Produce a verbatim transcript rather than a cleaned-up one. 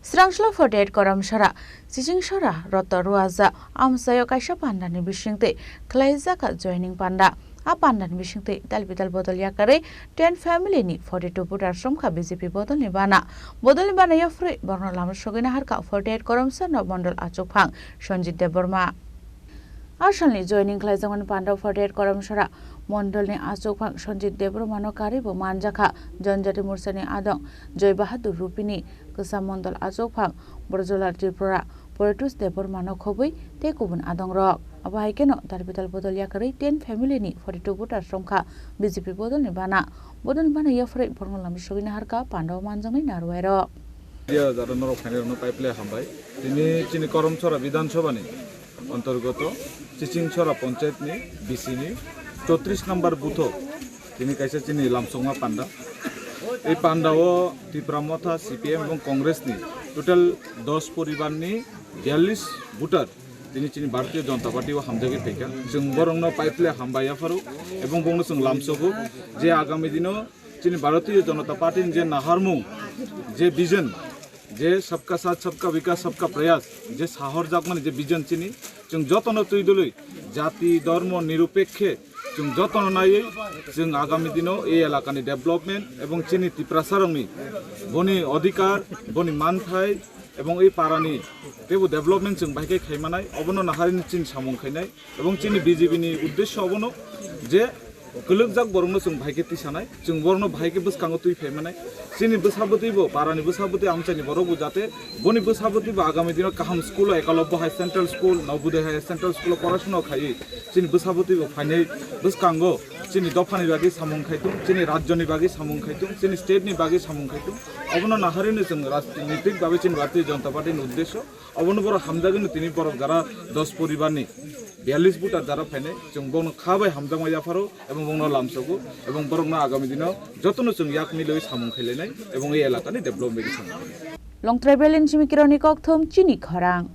Srangsla forty-eight Korom Sora, Chiching Sora, Roto Ruaja, amchaio kaisa pandani bisingtwi khlaijak joining panda. A pandani bisingtwi tal bital bodol yakarwi ten family ni forty-two voter somkha B J P bodolni bana. Bodolni bana yapharwi borokno lama sogwina harkha forty-eight Korom Sora Mondol achukphang Sanjit Debbarma. Asalni joining khlaijakmani pandao forty-eight Korom Sora Mondolni achukphang Sanjit Debbarmano karwibo manjakha. Janjati Morsani adong Joy Bahadur Rupini, Kwsa Mondol achukphang Brajlal Tripura, Portus Debbarmano khobwi tei kubun adongrok. Abo hai kheno tal bital bodol yakarwi ten family ni forty-two voter somkha B J P bodolni bana. Bodolni bana yapharwi borokno lama sogwina harkha pandao manjaknai narwuairok. Dia jara norok phainai rokno paiple hambai. Tini chini Korom Sora Bidhan Sabha ni antargoto Chiching Sora Panchayat ni B C ni chotris number booth o tini kaisa chini lamsokma panda. Ei panda o Tipra Motha, C P M ebong Congress ni total dos poribar ni biyallis voter tini chini Bharatiya Janata Party o hamjagwi phaikha. Chwng borokno paiple hambai yapharo ebong bongno chwng lamsogo je agami dino chini Bharatiya Janata Party ni je naharmung, je vision, je Sabka Saath, Sabka Vikas, Sabka Prayas, je sahorjakmani je vision chini, chwng jotono twi dwlwi jati, dhormo, nirupekhe chwng jotono naiwi chwng agami dino ei elakani development ebong chini Tiprasarokni boni odhikar, boni manthai ebong ei parani teibo development chwng bai khe khaimanai, obono naharwi chini samung khainai. Ebong chini B J P ni uddesho obono je kwlwkjak borokno chwng bai khe tisanai, chwng borokno bai khe bwskango twi phaimanai. Chini bwsabwtwi bo, parani bwsabwtwi amchaini borok bo jate boni bwsabwtwi bo agami dino kaham school o Ekalobya High Central School, Navodaya High Central School o porashona khaiwi chini bwsabwtwi bo phainai bwskango chini dophani bagwi samung khaitung, chini rajyoni bagwi samung khaitung, chini state ni bagwi samung khaitung. Obono naharwino chwng rajnitik bagwi chini Bharatiya Janata Party ni uddesho. Obono borok hamjagwino tini borok jara dos poribarni biyallis voter jara phainai, chwng bono kha bai hamjakma yapharo ebong bono lamsogo ebong borokno agami dino jotono chwng yak milwi samung khailainai ebong ei elakani development bai samung khainai. Longtrai Belen simi kironi kokthum chini khorang.